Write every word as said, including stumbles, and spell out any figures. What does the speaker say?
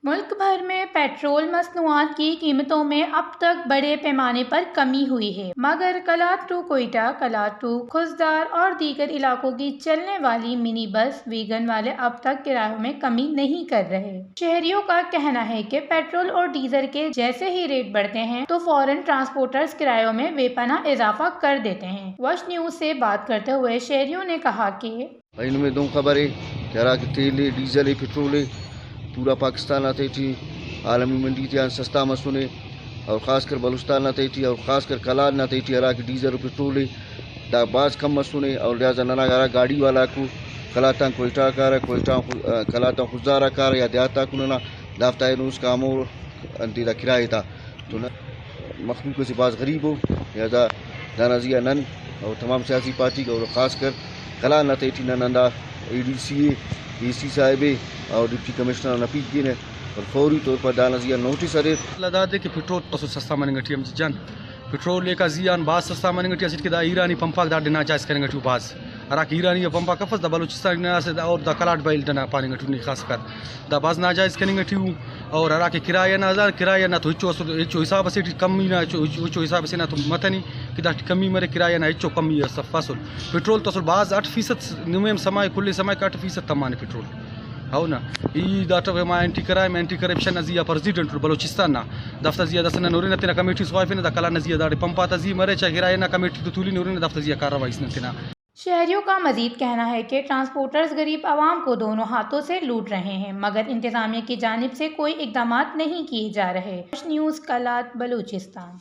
ملک بھر میں پیٹرول مصنوعات کی قیمتوں میں اب تک بڑے پیمانے پر کمی ہوئی ہے، مگر کلات ٹو کوئٹہ، کلات ٹو خضدار اور دیگر علاقوں کی چلنے والی منی بس، ویگن والے اب تک کرایوں میں کمی نہیں کر رہے۔ شہریوں کا کہنا ہے کہ پیٹرول اور ڈیزل کے جیسے ہی ریٹ بڑھتے ہیں تو فوراً ٹرانسپورٹرز کرایوں میں بے پناہ اضافہ کر دیتے ہیں۔ وش نیوز سے بات کرتے ہوئے شہریوں نے کہا کہ اینو میں دہن خبر ءِ کہ ہراکہ تیل ءِ، ڈیزل ءِ، پٹرول ءِ، پورا پاکستان نا تہٹی عالمی منڈی تیان سستا مسنے، اور خاص کر بلوچستان نا تہٹی اور خاص کر کلات نا تہٹی ہراکہ ڈیزل و پٹرول ءِ، دا بھاز کم مسنے، اور لہذا ننا ہرا گاڑی والا کو کلات آن کوئٹہ آ کارہ، کوئٹہ آن خو-، آ، کلات آن خضدار آ کارہ یا دیہات آکو ننا، دافتا اینو اسکا ہمو انتے دا کرایہ تا۔ تو نہ، مخلوق اسہ بھاز غریب ءُ، لہذا دانا زیہا نن اور تمام سیاسی پارٹیک اور خاص کر کلات نا تہٹی نن ہندا اے ڈی سی ءِ، اے سی صاحب ءِ اور ڈپٹی کمشنر آن اپیل کینہ اور فوری طور پر دانا زیہا نوٹس اریر۔ اللہ دادے کہ پٹرول اسہ سستا مننگ ٹی ہم جان، پٹرول ایکا زیہان بھاز سستا مننگ ٹی، اسٹ کہ دا ایرانی پمپ آک داڑے ناجائز کننگ ٹی ءُ بھاز، ہراکہ ایرانی آ پمپ آک افس دا بلوچستان نا اسہ دا، اور دا کلات بیلٹ ئنا پاننگ ٹی ءُ نی خاص کر۔ دا بھاز ناجائز کننگ ٹی ءُ، اور ہراکہ کرایہ نا، کرایہ نا تو ہچو اسل، ہچو حساب اسے ٹی کمی نا، ہچو، ہچو، ہچو حساب اسے نا تو متنے کہ داٹی کمی مرے، کرایہ نا ہچو کمی اس اف اسل۔ پٹرول تو اسل بھاز اٹ فیصد نمے ہم سما ءِ، کل ئے سما ءِ کہ اٹ فیصد تمانے پٹرول۔ ہو نا، ای دا ٹائم آ اینٹی کرائم، اینٹی کرپشن نا زیہا پریزیڈنٹ بلوچستان نا، دافتا زیہا داسہ نن ہرنہ تینا کمیٹیس خواہفنہ، دا کلات نا زیہا داڑے پمپ آتا زی مرے، چا کرایہ نا کمیٹی تو تولنہ ہرنہ، دافتا زیہا کارروائی اس نن تینا۔ شہریوں کا مزید کہنا ہے کہ ٹرانسپورٹرز غریب عوام کو دونوں ہاتھوں سے لوٹ رہے ہیں، مگر انتظامیہ کی جانب سے کوئی اقدامات نہیں کیے جا رہے۔ نیوز کلات بلوچستان۔